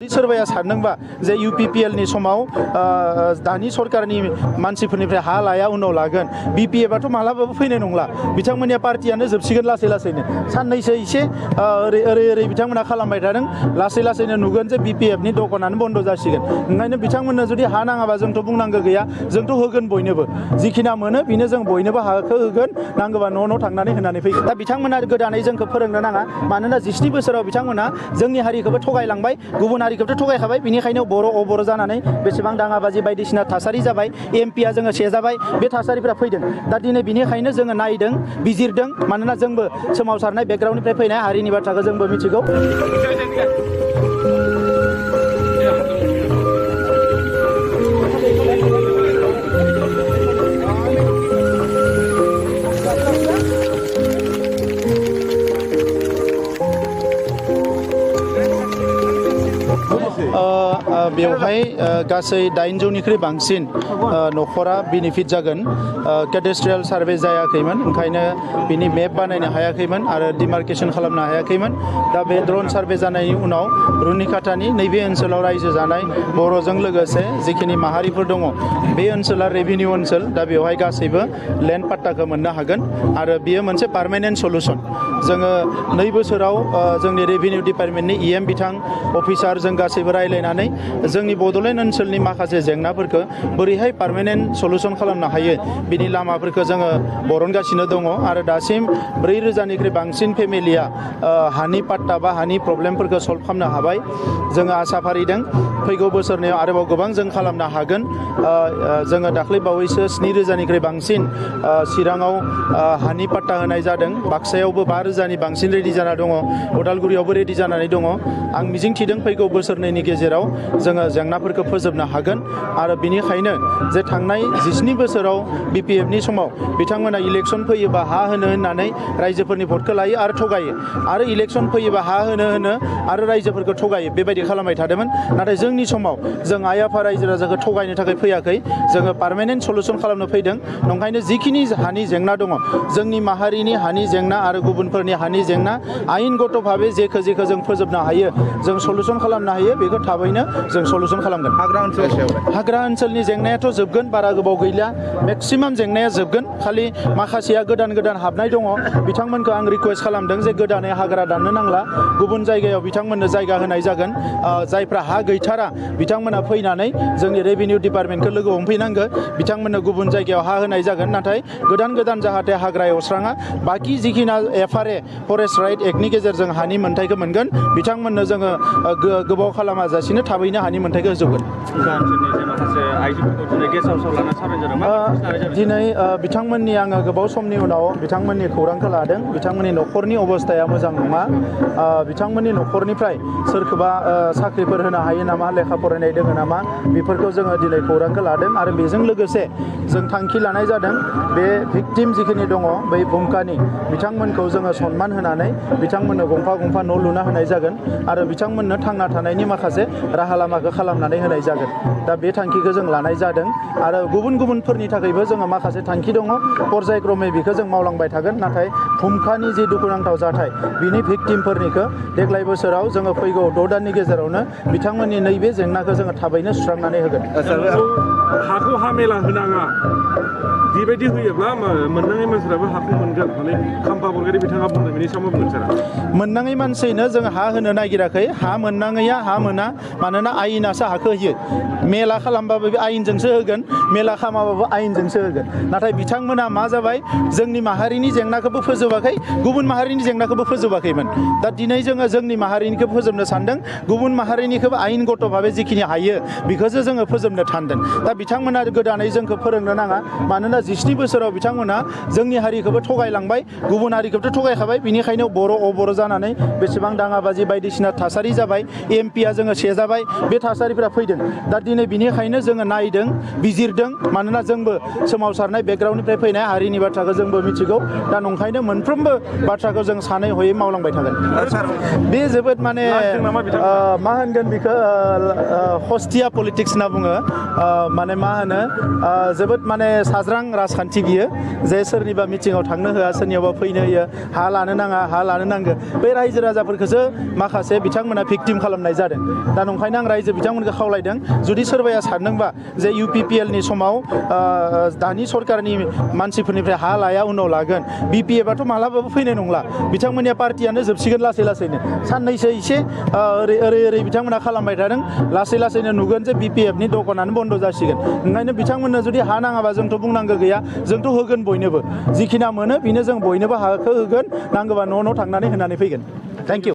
सोरबाया सानदोंबा जे UPPL नि समाव दानि सरकारनि मानसिफोरनिफ्राय हा लाया उनाव लागोन BPF आथ' मालाबाबो फैनाय नंला बिथांमोननिया पार्टियानो जोबसिगोन लासै लासैनो साननैसो एसे ओरै बिथांमोना खालामबाय थादों लासै लासैनो नुगोन जे BPF नि दखानानो बन्द जासिगोन ओंखायनो बिथांमोननो जुदि हा नाङाबा जोंथ' बुंनांगौ गैया जोंथ' होगोन बयनोबो जिखिना मोनो बिनो जों बयनोबो हाखौ होगोन नांगौबा न' थांनानै होनानै फैगोन दा बिथांमोना गोदानै जोंखौ फोरोंनो नाङा मानोना 27 बोसोराव बिथांमोना जोंनि हारिखौबो थगायलांबाय गुबुन हारिखौथ' थगायखाबाय बिनिखायनो बर' जानानै बेसेबां दाङाबाजि बायदिसिना थासारि जाबाय MP आ जोङो सेजाबाय बे थासारिफोरा फैदों दा दिनै बिनिखायनो जोङो नायदों बिजिरदों मानोना जोंबो सोमावसारनाय बेकग्राउन्डनिफ्राय फैनाय हारिनि बाथ्राखौ जोंबो मिथिगौ बेवहाय गासै 800निख्रुइ बांसिन न'खरा बेनिफिट जागोन केडेस्ट्रियेल सार्भे जायाखैमोन ओंखायनो बिनि मेप बानायनो हायाखैमोन आरो डिमार्केसन खालामनो हायाखैमोन दा बे ड्रन सार्भे जानायनि उनाव रुनिकाटानि नैबे ओनसोलाव रायजो जानाय बर'जों लोगोसे जिखिनि माहारिफोर दङ बे ओनसोला रेभिनिउ ओनसोल दा बेवहाय गासैबो लेन्ड पाट्टाखौ मोननो हागोन आरो बियो मोनसे पार्मानेन्ट सलुसन जोङो 2 बोसोराव जोंनि रेभिनिउ डिपार्टमेन्टनि EM बिथां अफिसार जों गासैबो रायलायनानै जोंनि बड'लेण्ड ओनसोलनि माखासे जेंनाफोरखौ बोरैहाय पार्मानेन्ट सलुसन खालामनो हायो बिनि लामाफोरखौ जोङो बरनगासिनो दङ आरो दासिम 4000निख्रुइ बांसिन फेमिलिया हानि पाट्टा बा हानि प्रब्लेमफोरखौ सल्भ खालामनो हाबाय जोङो आसा फारिदों फैगौ बोसोरनियाव आरोबाव गोबां जों खालामनो हागोन जोङो दाख्लै बावैसो 7000निख्रुइ बांसिन चिराङाव हानि पाट्टा होनाय जादों बाक्सायावबो 5000नि बांसिन रेडि जाना दङ उदालगुरियावबो रेडि जानानै दङ आं मिजिंथिदों फैगौ बोसोरनैनि गेजेराव जोङो जेंनाफोरखौ फोजोबनो हागोन आरो बिनिखायनो जे थांनाय 17 बोसोराव BPF नि समाव बिथांमोना इलेक्सन फैयोबा हा होनो होननानै रायजोफोरनि भटखौ लायो आरो थगायो आरो इलेक्सन फैयोबा हा होनो आरो रायजोफोरखौ थगायो बेबायदि खालामबाय थादोंमोन नाथाय जोंनि समाव जों आइ आफा रायजो राजाखौ थगायनो थाखाय फैयाखै जोङो पार्मानेन्ट सलुसन खालामनो फैदों नंखायनो जिखिनि हानि जेंना दङ जोंनि माहारिनि हानि जेंना आरो गुबुनफोरनि हानि जेंना आयेनगत भाबै जेखौ जों फोजोबनो हायो जों सलुसन खालामनो हायो बेखौ थाबैनो जों सलुसन खालामगोन हाग्रा ओनसोलनि जेंनायाथ' जोबगोन बारा गोबाव गैला मेक्सिमाम जेंनाया जोबगोन खालि माखासेया गोदान हाबनाय दङ बिथांमोनखौ आं रिक्वेस्ट खालामदों जे गोदानै हाग्रा दाननो नांला गुबुन जायगायाव बिथांमोननो जायगा होनाय जागोन जायफ्रा हा गैथारा बिथांमोना फैनानै जोंनि रेभिनिउ डिपार्टमेन्टखौ लोगो हमफैनांगौ बिथांमोननो गुबुन जायगायाव हा होनाय जागोन नाथाय गोदान जाहाथे हाग्रा एवस्राङा बाखि जिखिना FRA फरेस्ट राइट एक्टनि गेजेरजों हानि मोन्थाइखौ मोनगोन बिथांमोननो जोङो गोबाव खालामाजासिनो थाबैनो हानि मोन्थाइखौ होजोबगोन दिनै बिथांमोननि आङो गोबाव समनि उनाव बिथांमोननि खौरांखौ लादों बिथांमोननि न'खरनि अबस्थाया मोजां नङा बिथांमोननि न'खरनिफ्राय सोरखौबा साख्रिफोर होनो हायो नामा लेखा फरायनाय दङ नामा बेफोरखौ जोङो दिनै खौरांखौ लादों आरो बेजों लोगोसे जों थांखि लानाय जादों बे भिक्टिम जिखिनि दङ बै भुमकानि बिथांमोनखौ जोङो सनमान होनानै बिथांमोननो गंफा न' लुना होनाय जागोन आरो बिथांमोननो थांना थानायनि माखासे राहा लामाखौ खालामनानै होनाय जागोन दा बे थांखिखौ जों लानाय जादों आरो गुबुनफोरनि थाखायबो जोङो माखासे थांखि दङ पर्यायक्रमै बेखौ जों मावलांबाय थागोन नाथाय भुमकानि जि दुखुनांथाव जाथाय बिनि भिक्टिमफोरनिखौ देग्लाय बोसोराव जोङो फैगौ 6 दाननि गेजेरावनो बिथांमोननि नैबे जेंनाखौ जोङो थाबैनो सुस्रांनानै होगोन हाखौ हा मेला होनाङा बेबायदि होयोब्ला मोननाङै मानसिफ्राबो हाखौ मोनगोन माने खाम्फा बरगयारि बिथाङा बुंदों बेनि सायाव बुंगोन सारा मोननाङै मानसिनो जों हा होनो नागिराखै हा मोननाङैया हा मोना मानोना आयेनासो हाखौ होयो मेला खालामबाबो बे आयेनजोंसो होगोन मेला खालामाबाबो आयेनजोंसो होगोन नाथाय बिथांमोना मा जाबाय जोंनि माहारिनि जेंनाखौबो फोजोबाखै गुबुन माहारिनि जेंनाखौबो फोजोबाखैमोन दा दिनै जोङो जोंनि माहारिनिखौ फोजोबनो सानदों गुबुन माहारिनिखौबो आयेनगत भाबै जिखिनि हायो बेखौसो जोङो फोजोबनो सानदों दा बिथांमोना गोदानै जोंखौ फोरोंनो नाङा मानोना 27 बोसोराव बिथांमोना जोंनि हारिखौबो थगायलांबाय गुबुन हारिखौथ' थगायखाबाय बिनिखायनो बर' जानानै बेसेबां दाङाबाजि बायदिसिना थासारि जाबाय MP आ जोङो सेजाबाय बे थासारिफोरा फैदों दा दिनै बिनिखायनो जोङो नायदों बिजिरदों मानोना जोंबो सोमावसारनाय बेकग्राउन्डनिफ्राय फैनाय हारिनि बाथ्राखौ जोंबो मिथिगौ दा नंखायनो मोनफ्रोमबो बाथ्राखौ जों सानै हयै मावलांबाय थागोन बे जोबोद माने मा होनगोन बेखौ हस्टिया पलिटिक्स होनना बुङो माने मा होनो जोबोद माने साज्रां राजखान्थि बियो जे सोरनिबा मिटिङाव थांनो होआ सोरनियावबा फैनो होयो हा लानो नाङा हा लानो नांगौ बे रायजो राजाफोरखौसो माखासे बिथांमोना भिक्टिम खालामनाय जादों दा नंखायनो आं रायजो बिथांमोनखौ खावलायदों जुदि सोरबाया सानदोंबा जे UPPL नि समाव दानि सरकारनि मानसिफोरनिफ्राय हा लाया उनाव लागोन BPF मालाबाबो फैनाय नंला बिथांमोननिया पार्टियानो जोबसिगोन लासै लासैनो साननैसो एसे ओरै बिथांमोना खालामबाय थादों लासै लासैनो नुगोन जे BPF नि दखानानो बन्द जासिगोन ओंखायनो बिथांमोननो जुदि हा नाङाबा जोंथ' बुंनांगौ गैया जोंथ' होगोन बयनोबो जिखिना मोनो बेनो जों बयनोबो हाखौ होगोन नांगौबा न' थांनानै होनानै फैगोन थेंक इउ